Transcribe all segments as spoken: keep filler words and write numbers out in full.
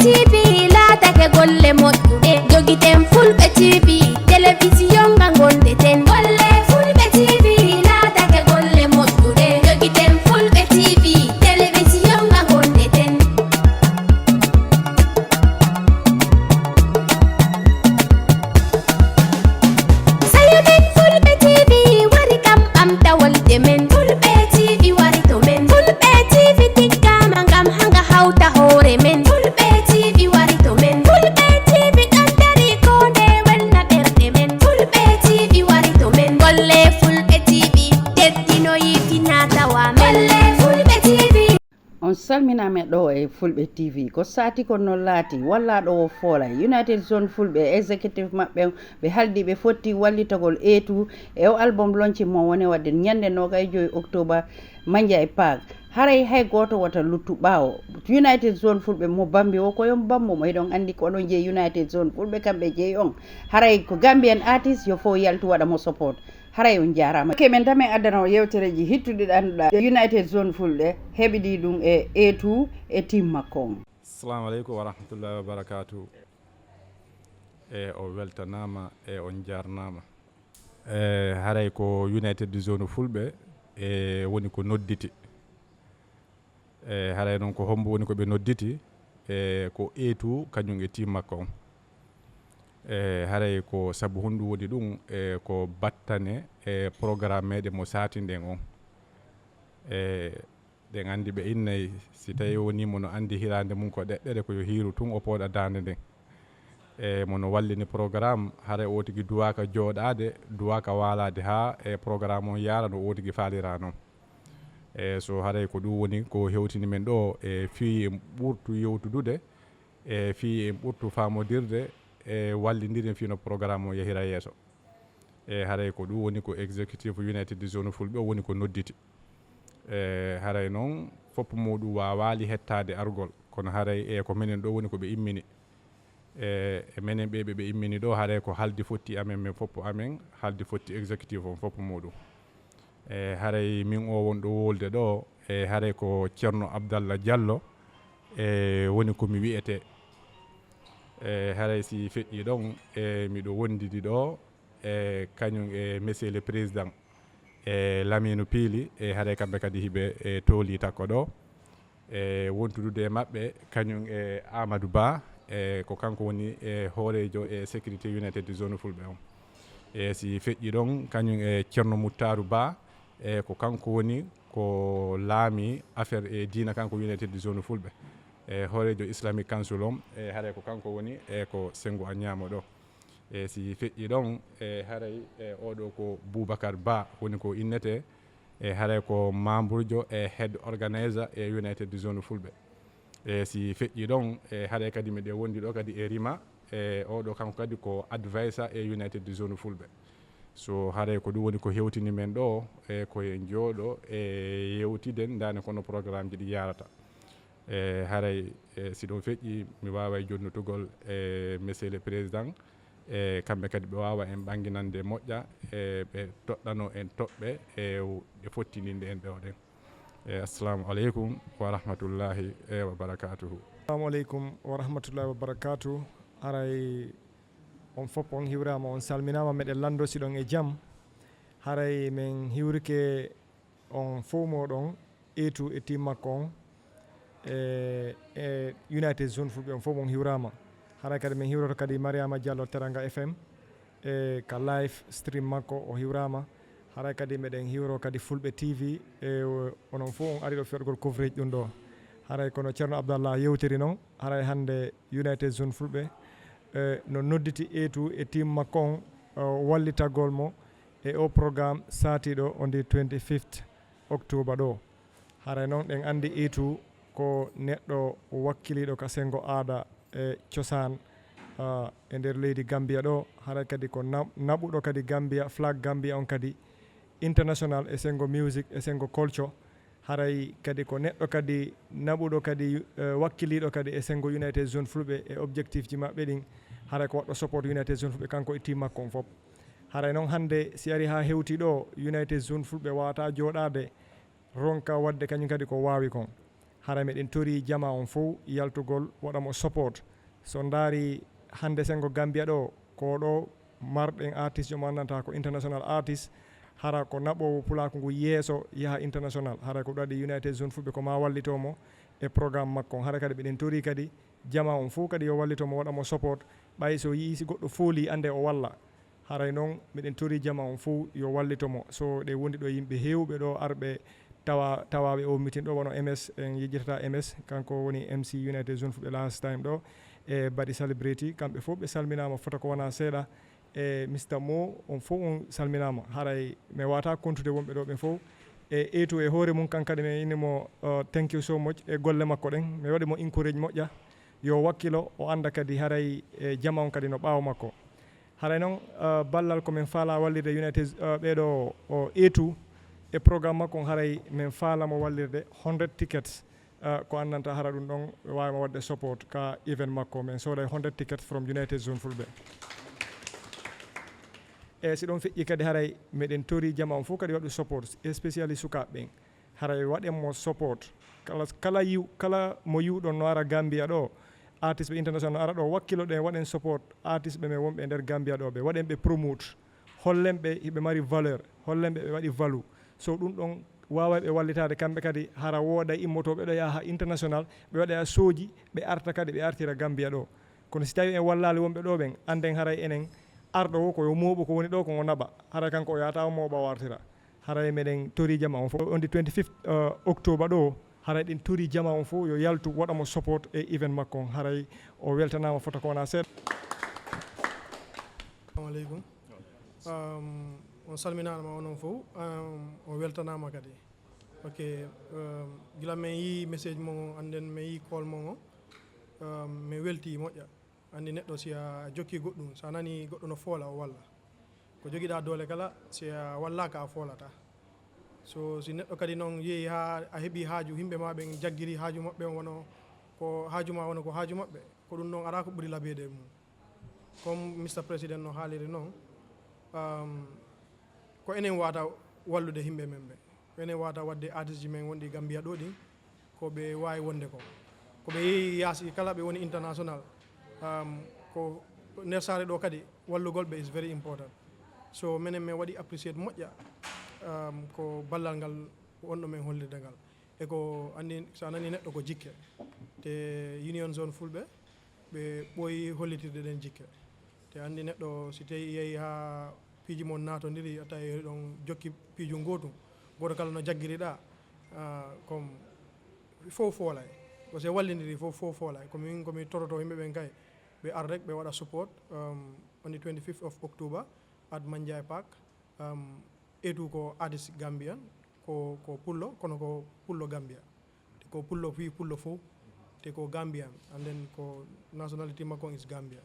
T V laatake golle moƴƴuɗe, jogiten Fulɓe T V, telewisiyon nga ngonɗeten. Golle Fulɓe T V laatake golle moƴƴuɗe, jogiten Fulɓe T V, telewisiyon nga ngonɗeten. Sayo men Fulɓe T V wari kam ɓamta wolde men. Fulɓe T V wari to men. Fulɓe T V tiggama ngam hanga hawta hoore men. Fulɓe T V wari to men. Fulɓe T V ɗon dari ko nde welna ɓerɗe men. Fulɓe T V wari to men. Golle Fulɓe T V teddinoyi fina tawa men. Golle Fulɓe T V. On salminaama ɗo e Fulɓe T V. Ko saati ko noon laati, wallaaɗo o foolay. United Zone Fulɓe, executive maɓɓe, ɓe haldi ɓe fotti wallitagol A two e o album launch mo woni waɗde ñande noogay joy octobre, Manjay Park. Haray hay gooto wata luttu ɓaawo. United Zone Fulɓe mo Bambi o, ko yon Bambo mo, hiɗon anndi ko onon jeyi United Zone Fulɓe, kamɓe jeyi on. Haray ko Gambian artist, yo fof yaltu waɗa mo support. Haray on jaaraama. Ke men dame addana o yewtereeji hittuɗi ɗanɗuɗa United Zone Fulɓe heɓidi ɗum e A two e team makko on. Assalamu aleykum wa rahmatullahi wa barakatuh. E o weltanaama, e on jaarnaama. E haray ko United Zone Fulɓe e woni ko nodditi. E haray noon ko hombo woni ko ɓe nodditi? E ko A two kañum e team makko on. E haray ko sabu honɗum woni ɗum? E ko battane e programme meɗen mo saatinɗen on. E ɗen anndi ɓe innay, si tawi woni mo no anndi hiraande mum ko ɗeɗɗere, ko yo hiiru tun o pooɗa daande nden. E mo no wallini programme, haray o tigi duwaaka jooɗaade, duwaaka waalaade haa e programme on yaara no o tigi faalira non. E so haray ko ɗum woni ko hewtini men ɗo, e fii en ɓurtu yewtudude, e fii en ɓurtu faamodirde, e wallindiren fii no programme o yahira yeeso. E haray ko ɗum woni ko executive United Zone Fulɓe o woni ko nodditi. E haray noon fof muɗum waawaali hettaade argol, kono haray e ko menen ɗo woni ko ɓe immini. E, e menen ɓe, ɓe, ɓe immini ɗo, haray ko haldi fotti amen, men fof amen, haldi fotti executive on fof muɗum. E, haray min o wonɗo wolde ɗo, e, haray ko Ceerno Abdallah Diallo, e, woni ko mi wiyete. E, haray si feƴƴi ɗon, e, miɗo wondidi ɗo, e, kañum e Monsieur le Président, e, Lamine Pili, e, haray kamɓe kadi hiɓe, e, tooli takko ɗo. E, wontudude e maɓɓe, kañum e Amadou Ba, e, ko kanko woni, e, hooreejo e sécurité United Zone Fulɓe on. E, si feƴƴi ɗon, kañum e Ceerno Muttaru Ba, e, ko kanko woni ko laami affaire e diina, kanko United Zone Fulɓe. E, hooreejo Islamic Council on, e, haray ko kanko woni, e, ko senngo a ñaamo ɗo. E, si feƴƴi ɗon, e, haray, e, oɗo ko Boubacar Ba woni ko innete, e, haray ko membre jo e head organizer e United Zone Fulɓe. E, si feƴƴi ɗon, e, haray kadi miɗen wondi ɗo kadi e Rima, e, oɗo kanko kadi ko advisor e United Zone Fulɓe. So haray ko ɗum woni ko hewtini men ɗo, e, ko en jooɗo, e, yewtiden ndaane kono programme ji ɗi yarata. E, haray, e, si ɗum feƴƴi, mi waaway jonnutugol, e, Monsieur le Président, e, kamɓe kadi ɓe waawa en ɓannginande moƴƴa, e, ɓe toɗɗano en toɓɓe, e, ɗe fottininɗe en ɗo ɗen. E, assalamu aleykum wa rahmatullahi, e, wa barakatuhu. Assalamu aleykum wa rahmatullahi wa barakatuh. Haray on fof on hiwraama, on salminaama, meɗen lanndo si ɗon e jam. Haray men hiwrike on fof moɗon, A two e team makko on, e, e United Zone Fulɓe on fof on hiwraama. Haray kadi men hiwroto kadi Mariama Diallo Teranga F M, e ka live stream makko o hiwraama. Haray kadi meɗen hiwro kadi Fulɓe T V, e onon fof on ari ɗo fiyotgol coverage ɗum ɗo. Haray kono Ceerno Abdallah yewtiri non, haray hannde United Zone Fulɓe, e, no nodditi A two e team makko on, e, wallitagol mo e o programme saatiiɗo on the twenty-fifth October ɗo. Haray noon ɗen anndi A two ko neɗɗo wakkiliiɗo ka senngo aada e cosaan, ah, e nder leydi Gambia ɗo. Haray kadi ko na-, naɓuɗo kadi Gambia, flag Gambia on kadi international e senngo music, e senngo culture. Haray kadi ko neɗɗo kadi naɓuɗo kadi, eh, wakkiliiɗo kadi e senngo United Zone Fulɓe e objectif ji maɓɓe ɗin. Haray ko waɗɗo support United Zone Fulɓe kanko e team makko on fof. Haray noon hannde si ari haa hewti ɗo, United Zone Fulɓe waawata jooɗaade ronka waɗde kañum kadi ko waawi kon. Hara meɗen tori jama on fof yaltugol waɗa mo support. So ndaari hannde sengo Gambia ɗo, ko ɗo marɗen artiste mo anndantaa ko international artiste. Hara ko naɓoowo pulaaku ngu yeeso yaha international. Hara ko ɗaɗi United Zone Fulɓe ko ma wallito mo e programme makko. Hara kadi meɗen tori kadi jama on fof kadi yo wallito mo waɗa mo support. Ɓay so yii si goɗɗo fooli annde o walla. Haray noon meɗen tori jama on fof yo wallito mo. So ɗe wondi ɗo yimɓe heewɓe ɗo arɓe tawa tawaaɓe o mitin ɗo wano M S, en yejjitata M S, kanko woni M C United Zone Fulɓe last time ɗo e Badi Celebrity, kamɓe fof ɓe salminaama fota ko wona seeɗa. E Mister Mo, on fof on salminaama. Haray mi wata kontude wonɓe ɗo ɓen fof. E Etu e hoore mum kan kadi mi inni mo, uh, thank you so much e golle makko ɗen. Mi waɗi mo encourage moƴƴa. Yo wakkilo o annda kadi haray e jama on kadi no ɓaawo makko. Haray noon, uh, ballal ko min faala wallirde United, uh, ɓeɗo o Etu e programme makko on haray min faala mo wallirde hundred tickets. Uh, ko anndanta hara ɗum ɗon waawima waɗde support ka event makko. Min sooday hundred tickets from United Zone Fulɓe. E si ɗon feƴƴi kadi haray meɗen tori jama on fof kadi waɗu support, especially sukaaɓe ɓen. Haray waɗen mo support. Kala, kala yiw-, kala mo yiwɗon no ara Gambia ɗo, artiste ɓe international no ara ɗo, wakkilo ɗen waɗen support artiste ɓe men wonɓe e nder Gambia ɗo ɓe. Waɗen ɓe promote. Hollen ɓe hiɓe mari valeur. Hollen ɓe ɓe waɗi value. So ɗum ɗon waaway ɓe wallitaade kamɓe kadi hara wooda immotooɓe ɗo yaha international, ɓe waɗa sooji, ɓe arta kadi ɓe artira Gambia ɗo. Kono si tawi en wallaali wonɓe ɗo ɓen, annden haray enen arɗo wo ko yo mooɓo ko woni ɗo ko ngo naɓa. Haray kanko o yahata o mooɓa o artira. Haray meɗen tori jama on fof. On the twenty-fifth, uh, October ɗo, haray ɗen tori jama on fof yo yaltu waɗa mo support e event makko on. Haray o weltanaama fota ko wona seeɗa. Assalamu aleykum. Um, on salminaama onon fof, um, o weltanaama kadi. Ok, um, gila men yi message mo, annden men yi call mo, um, men welti moƴƴa. Anndi neɗɗo si a jokki goɗɗum, so a nani goɗɗo no foola, o walla. Ko jogiɗa doole kala, si a wallaaka, a foolata. So si neɗɗo kadi noon yehi haa a heɓi haaju, yimɓe ma ɓen jaggiri haaju maɓɓe on, wano ko haaju ma, wano ko haaju maɓɓe, ko ɗum noon alaa ko ɓuri labeede e mum. Comme Mister President no haaliri noon, um, ko enen wata wallude yimɓe men ɓe. Enen wata wadde artiste ji men wonɗi Gambia ɗo ɗin, ko ɓe waawi wonde ko. Ko ɓe yehi yaasi kala ɓe woni international. Um, ko nder saare ɗo kadi wallugol ɓe is very important. So menen men waɗi appreciate moƴƴa, um, ko ballal ngal wonɗo men hollirde ngal. E ko anndi, so a nani neɗɗo ko jikke. Te Union Zone Fulɓe, ɓe ɓooyi hollitirde ɗen jikke. Te anndi neɗɗo, si tawi yehi haa piiji mon naatondiri, a tawi ɗon jokki piiju ngootu, gooto kala no jaggiriɗa, ah, comme fof foolay. Ko si wallindiri fof, fof foolay. Ko min, ko mi toroto yimɓe ɓen kay, ɓe ar rek, ɓe waɗa support, um, on the twenty-fifth of October at Manjai Park. Um, Etu ko artist Gambian, ko, ko pullo, kono ko pullo Gambia. Te ko pullo fii pullo fof, te ko Gambian, and then ko nationality makko is Gambia.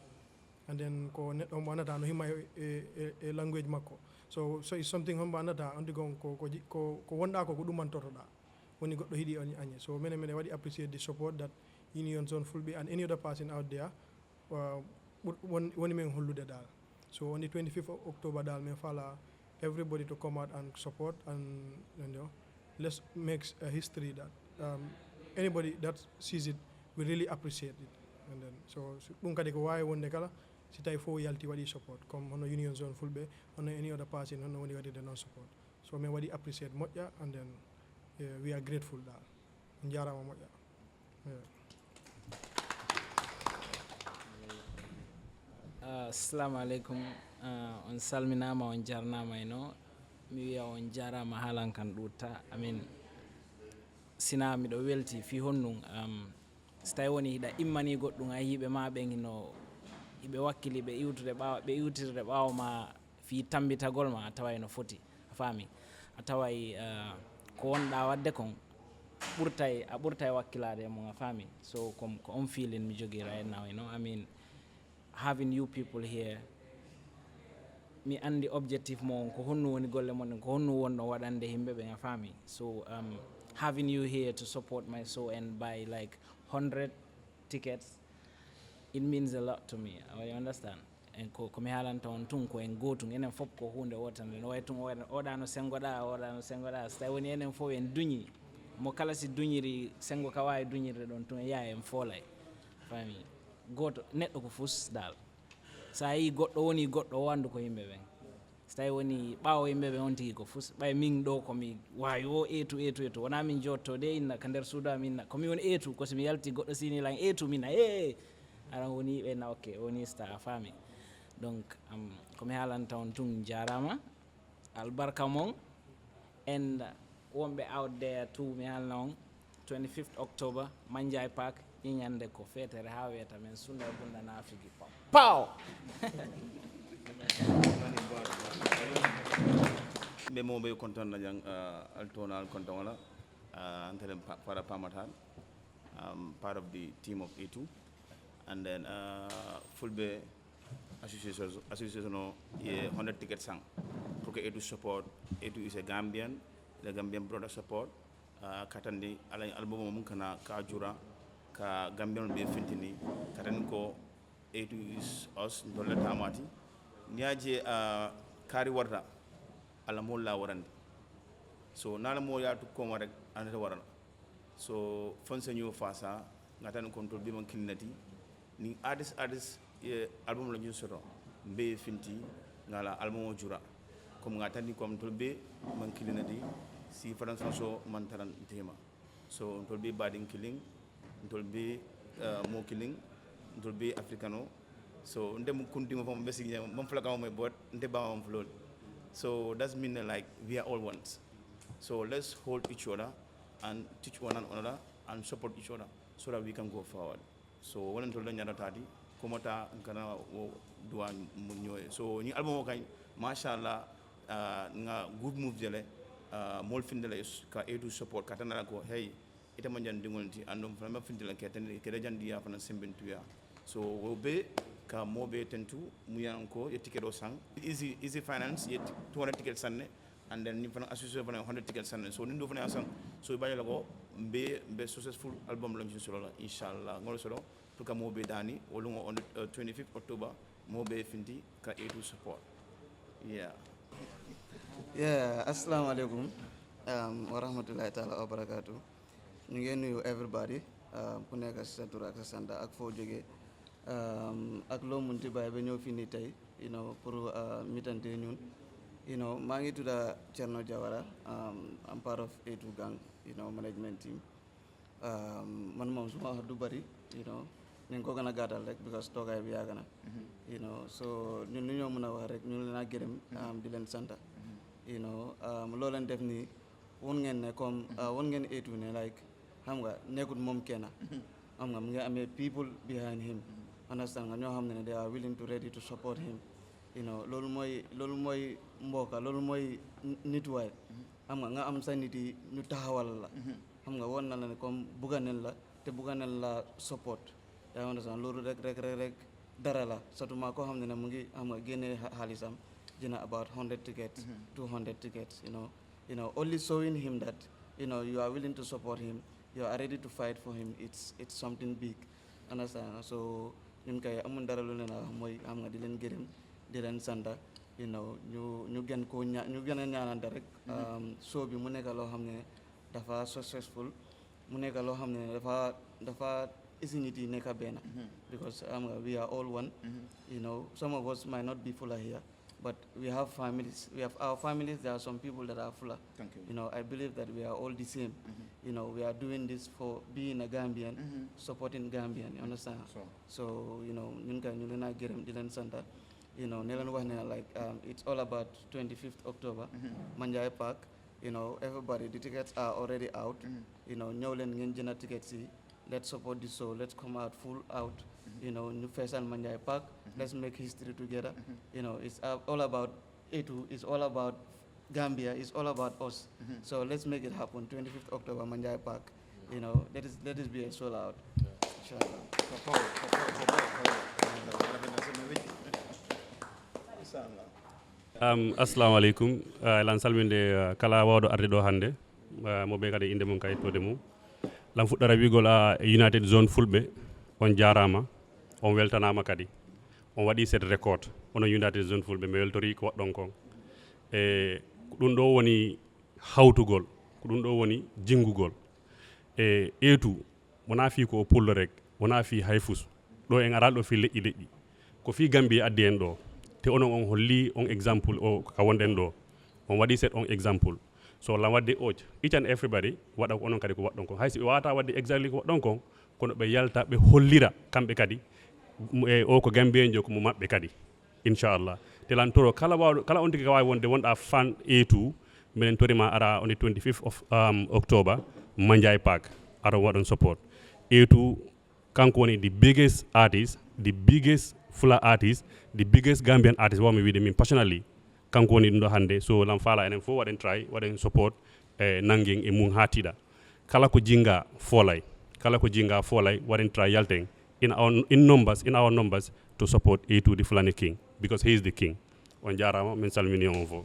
And then ko neɗɗo hombo annata no himma e, e, e, e language makko. So, so it's something hombo annata, on the gon ko, ko, ji- ko, ko wonɗa ko, ko ɗum man totoɗa. Woni goɗɗo hiɗi on añe. So, menen, menen waɗi appreciate the support that Union Zone Fulɓe and any other person out there, uh, ɓur- won- woni men hollude dal. So on the twenty-fifth of October dal, men fala everybody to come out and support and, you know, let's make a history that, um, anybody that sees it will really appreciate it. And then, so, so ɗum kadi ko wawi wonde kala, si tawi fof yalti waɗi support, comme hono Union Zone Fulɓe, hono any other person, hono woni waɗirde non support. So men waɗi appreciate moƴƴa, and then, eh, we are grateful dal. On jarama moƴƴa. Yeah. Ah, assalamu aleykum. Ah, on salminama, on jarnama e no mi wiya on jarama, haalan kan ɗuutta. Amin. Sina miɗo welti fi honnun, um, so tawi woni hiɗa immani goɗɗum, a yiiɓe ma ɓen hino hiɓe wakkili ɓe iwtude ɓaawo, ɓe iwtirde ɓaawo ma fi tambitagol ma, a taway no foti, a faami. A taway, uh, ko wonɗa wadde kon ɓurtay, a ɓurtay wakkilade e mum, a faami. So ko, ko on feeling mi jogi right now, you know, I mean, having you people here, mi andi objectif mo on, ko honno woni golle mon ɗen, ko honno wonno waɗande himɓe ɓen, a faami. So, um, having you here to support my show and buy like hundred tickets, it means a lot to me. You understand? En ko, ko mi haalanta on tun ko en gootum, enen fof ko huunde wootere. No way tun, oɗa no sengoɗa, oɗa no sengoɗa. So tawi woni enen fof en duñi, Mo kala si duñiri, senngo ka waawi duñirde ɗon tun, e yaha en foolay. Fami? Gooto, neɗɗo ko fus dal. So a yii goɗɗo woni goɗɗo, o anndu ko yimɓe ɓen. So tawi woni ɓaawo yimɓe ɓen, on tigi ko fus. Ɓay min ɗo ko mi waawi o eetu, eetu, eetu. Wonaa min jooɗto de inna ka nder suudu am inna. Ko mi woni eetu, ko si mi yalti goɗɗo siini lan eetu, minna, "Ee!" Aran woni ɓe na, "Ok, woni star," a faami. Donc, am, ko mi haalanta on tun, jaaraama. Albarka mon. And wonɓe out there too, mi haalna on, twenty-fifth October, Manjai Park, ɲiɲande ko feetere haa weeta, men sunna e bunda naafigi paw. Paw! Ɓe mo ɓe konton na jang, uh, altona al konton wala, uh, antare pa-, para pamatal, um, part of the team of A two. And then, uh, Fulbe Association, association o ye hundred tickets sang. Pour que A two support, A two is a Gambian, the Gambian brother support. Uh, katandi ala album o mun kana ka jura, ka Gambian be fintini, katandi ko A two is us, ndolle tamati. Niaje, uh, kari warta, ala mo la warandi. So, nala mo ya tu koma rek, anata warana. So, fansa ñoo fasa, ngatan control bi man kilinati. Ni artist, artist, eh, album la ñun soto. Be finti, ngala album o jura. Comme ngatan ni comme tol be man kilinati, si France so man taran tema. So, tol be badin killing, tol be, uh, mo killing, tol be africano. So, nde mu kundi mo fam besi ñe, man fula kama mo bot, nde ba man fulol. So, that's mean that, like, we are all ones. So, let's hold each other and teach one another and support each other so that we can go forward. So, wala tol da ñara tati, kuma ta kana wo duwa mu ñoye. So, ni album o kay, mashallah, uh, nga good move dele, uh, mol fin dele ka A two support, katana ko, hey, ite man jan dingol ti, andum fana ma fin dele ke tan, ke da jan diya fana simbin tuya. So, wo be, ka mo be tentu, mu yan ko, ye ticket o sang. Easy, easy finance, ye two hundred tickets sanne, and then ni fana association fana hundred tickets sanne. So, nindo fana sang, so, ba la ko, be, be successful album launching solo la, inshallah, ngol solo, pour que mo be dani, wolungo on the, uh, twenty-fifth October, mo be finti, ka A two support. Yeah. Yeah, assalamu alaikum, um, wa rahmatullahi ta'ala wa barakatuh. Ñu ngi nuyu everybody, uh, ku nekk si sa tur ak sa sant ak foo jógee, um, ak loo munti bàyyi ba ñëw fii nii tey, you know, pour, uh, mitante ñun. You know, maa ngi tudda Thierno Jawara, um, I'm part of A two gang, you know, management team. Um, man moom su ma wax du bari, you know, nañ ko gën a gàttal rek, because toogaay bi yàgg na. You know, so ñun lu ñoo mën a wax rek, ñu leen a gërëm, um, di leen sant. You know, um, loo leen def nii, won ngeen ne comme, uh, won ngeen A two ne, like, xam nga, nekkut moom kenn. Xam nga, mu ngi amee people behind him. Understand nga, ñoo xam ne ne they are willing to ready to support him. You know, loolu mooy, loolu mooy mbokka, loolu mooy n-, nituwaay. Xam nga, nga am sa nit yi ñu taxawal la. Xam nga, woon na la ne comme bugga neen la, te bugga neen la support. Yaa ngi understand, loolu rek, rek, rek, rek, dara la. Surtout koo xam ne ne mu ngi, xam nga, génnee xa-, xaalisam, jënd about hundred tickets, two hundred tickets, you know. You know, only showing him that, you know, you are willing to support him, you are ready to fight for him, it's, it's something big. Understand? So, ñun kay amuñ dara lu leen a wax, mooy, xam nga, di leen gërëm, di leen santa, you know, ñu, ñu gën koo ña-, ñu gën a ñaanante rek. Um, show bi mu nekk loo xam ne dafa successful, mu nekk loo xam ne dafa, dafa isi nit yi nekk benn. Because, xam nga, we are all one. You know, some of us might not be Fula here, but we have families. We have our families. There are some people that are Fula. Thank you. You know, I believe that we are all the same. You know, we are doing this for being a Gambian, supporting Gambian. You understand? So, So, you know, ñun kay ñu leen a gërëm, di leen santa. You know, ne leen wax ne, like, um, it's all about twenty-fifth October, Manjai Park. You know, everybody, the tickets are already out. You know, ñëw leen ngeen jënd tickets yi. Let's support the show. Let's come out full out. You know, ñu feesal Manjai Park. Let's make history together. You know, it's, uh, all about A two. It's all about Gambia. It's all about us. So let's make it happen. Twenty-fifth October, Manjai Park. You know, let us, let us be a sold out. Inshallah. Um, assalamu aleykum. Uh, elan salminde, uh, kala wawɗo arde ɗo hannde, uh, mo ɓe kadi innde mum ka yettoode mum. Lan fuɗɗara wiigol a United Zone Fulɓe, on jaaraama, on weltanaama kadi. On waɗi set record, onon United Zone Fulɓe, mi weltori ko waɗɗon kon. E ko ɗum ɗo woni hawtugol, ko ɗum ɗo woni jinngugol. E A two, wonaa fii ko o pullo rek, wonaa fii hay fus. Ɗo en araali ɗo fii leƴƴi leƴƴi. Ko fii Gambia addi en ɗo. Te onon on holli on exemple o ka wonɗen ɗo. On waɗi set on exemple. So lan waɗde urge each and everybody waɗa ko onon kadi ko waɗɗon kon. Hay si ɓe waawata waɗde exactly ko waɗɗon kon, kono ɓe yalta ɓe hollira kamɓe kadi, m-, e o ko Gambienjo ko mo maɓɓe kadi. Inchallah. Te lan toro kala waawɗo, kala on tigi ka waawi wonde wonɗa fan A two, minen tori ma ara on the twenty-fifth of, um, October, Manjai Park. Ara waɗon support. A two kanko woni the biggest artist, the biggest Fula artist, the biggest Gambian artist, wawmi wiide min personally. Kanko woni ɗum ɗo hannde. So lan faala enen fof waɗen try, waɗen support, e nanngen e mum haa tiiɗa. Kala ko jinga foolay, kala ko jinga foolay, waɗen try yalten in our, in numbers, in our numbers to support A two the Fulani King, because he is the king. On jaaraama, min salmini on fof.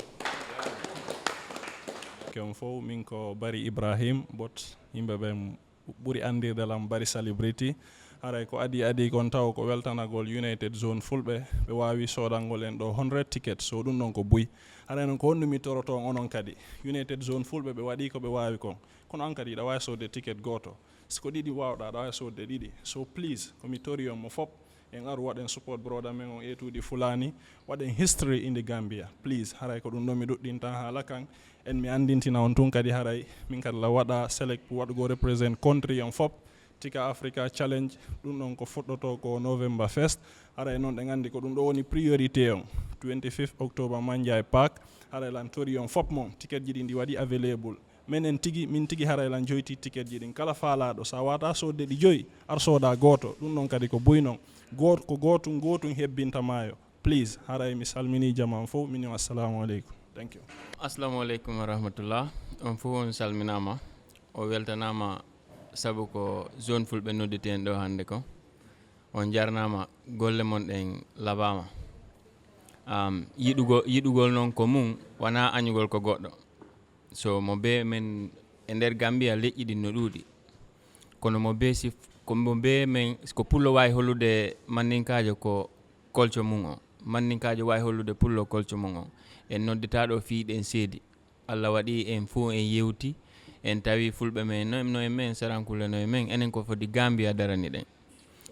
Ke on fof, min ko Bari Ibrahim, but yimɓe ɓe ɓuri anndirde lam Bari Celebrity. Haray ko adii adii kon taw ko weltanagol United Zone Fulɓe, ɓe waawi soodangol en ɗo hundred tickets, so ɗum ɗon ko buy. Haray noon ko honɗum mi toroto on onon kadi? United Zone Fulɓe ɓe waɗi ko ɓe waawi kon. Kono an kadi hiɗa waawi soodde ticket gooto. Si ko ɗiɗi waawɗa, aɗa waawi soodde ɗiɗi. So please, ko mi tori on mo fop, en aru waɗen support brother men on A two the Fulani, waɗen history in the Gambia. Please, haray ko ɗum ɗon mi ɗuɗɗinta haala kan. En mi anndintina on tun kadi haray, min kadi la waɗa select pour waɗugo represent country on fop. Tika Africa Challenge, ɗum ɗon ko fuɗɗoto ko November first. Haray noon ɗen anndi ko ɗum ɗo woni priorité on. Twenty-fifth October Manjai Park. Haray lan tori on fop mon. Ticket ji ɗi ndi waɗi available. Menen tigi, min tigi haray lan joyti ticket ji ɗin. Kala faalaaɗo, sa waata soodde ɗi joyi, ar sooda gooto. Ɗum ɗon kadi ko buy non. Goot-, ko gootun gootun hebbinta maayo. Please, haray mi salmini jaman fof, min assalamu aleykum. Thank you. Assalamu aleykum wa rahmatullah. On fof on salminaama. O weltanaama sabu ko zone fulɓe nodditi en ɗo hannde ko. On jarnaama, golle mon ɗen labaama. Am, yiɗugol, yiɗugol noon ko mum, wonaa añugol ko goɗɗo. So mo bee men e nder Gambia, leƴƴi ɗin no ɗuuɗi. Kono mo bee si, ko mo bee men, ko pullo waawi hollude manninkaajo ko kolco mum o. Manninkaajo waawi hollude pullo kolco mum o. En nodditaaɗo fii ɗen seedi. Allah waɗi en fof en yewti, en tawi fulɓe men no, no e men, sarankule no e men, enen ko foti Gambia darani ɗen.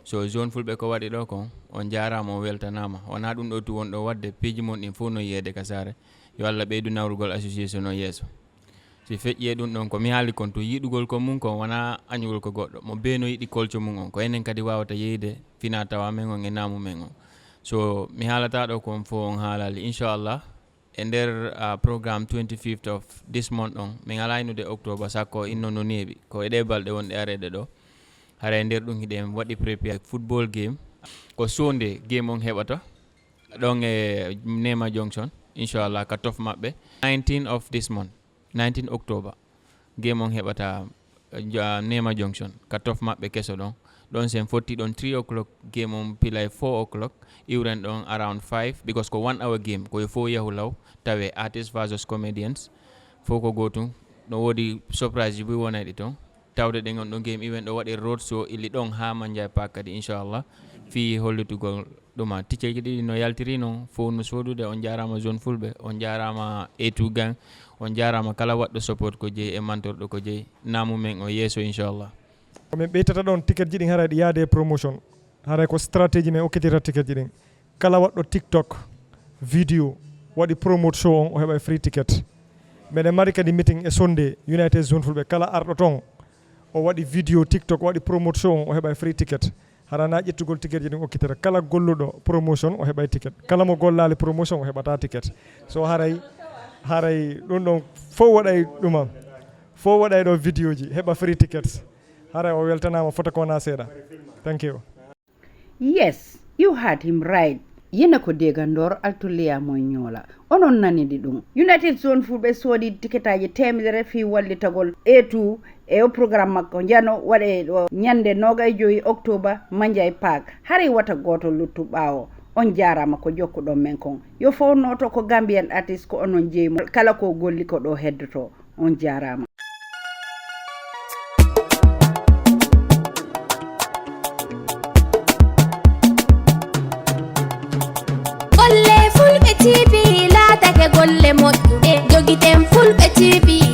So zone fulɓe ko waɗi ɗo kon, on jaaraama, on weltanaama. Wonaa ɗum ɗo tu won ɗo waɗde, piiji mon ɗin fof no yiyeede ka saare. Yo Allah ɓeydu nawrugol association o yeeso. Si feƴƴi e ɗum ɗon ko mi haali kon tun, yiɗugol ko mum kon wonaa añugol ko goɗɗo. Mo bee no yiɗi kolco mum on, ko enen kadi waawata yeyde fina tawa men on e naamu men on. So mi haalata ɗo kon fof on haalali, inchallah. E nder, ah, programme twenty-fifth of this month on, min alaa innude octobre, sakko inno no neeɓi. Ko e ɗee balɗe wonɗe areede ɗo. Hara e nder ɗum hiɗen waɗi prepare football game. Ko Sunday game on heɓata. Ɗon e Nema Junction, inchallah, ka tof maɓɓe. Nineteen of this month, nineteen octobre. Game on heɓata, eh, ja-, Nema Junction, ka tof maɓɓe keso ɗon. Ɗon sen fotti ɗon three o'clock, game on pilay four o'clock, iwren ɗon around five, because ko one hour game, ko yo fof yahu law, tawe artist versus comedians, fof ko gootum. No woodi surprise ji buy wonayɗi ton. Tawde ɗen on ɗon game event ɗo waɗi road show, illi ɗon haa Manjai Park kadi, inchallah, fii hollitugol ɗuma. Ticceeji ɗiɗi no yaltiri non, fof no soodude. On jaaraama zone fulɓe, on jaaraama A two gang, on jaaraama kala waɗɗo support ko jeyi e mantorɗo ko jeyi. Naamu men o yeeso, inchallah. Ko min ɓeytata ɗon ticket ji ɗin haray ɗi yaade e promotion. Haray ko stratégie men okkitira ticket ji ɗin. Kala waɗɗo TikTok video waɗi promote show on, o heɓay free ticket. Meɗen mari kadi meeting e Sunday, United Zone Fulɓe. Kala arɗo ton, o waɗi video TikTok, waɗi promote show on, o heɓay free ticket. Hara na ƴettugol ticket ji ɗin okkitira. Kala golluɗo promotion, o heɓay ticket. Kala mo gollaali promotion, o heɓata ticket. So haray, haray ɗum ɗon fof waɗay ɗuma. Fof waɗay ɗo video ji, heɓa free tickets. Haray o weltanaama, fota ko wona seeɗa. Thank you. Yes, you heard him right. Yina ko Dega Ndor, Altuliya mo Ñoola. Onon nanidi ɗum. United Zone Fulɓe soodi tiketaaji teemedere fii wallitagol A two e o programme makko njano waɗe ɗo ñande noogay joyi octobre Manjai Park. Haray wata gooto luttu ɓaawo. On jaaraama ko jokkuɗon men kon. Yo fof nooto ko Gambian Artist, ko onon jeyi mo. Kala ko golli ko ɗo heddoto. On jaaraama. Golle Fulɓe T V laatake golle moƴƴuɗe. Jogiten Fulɓe T V,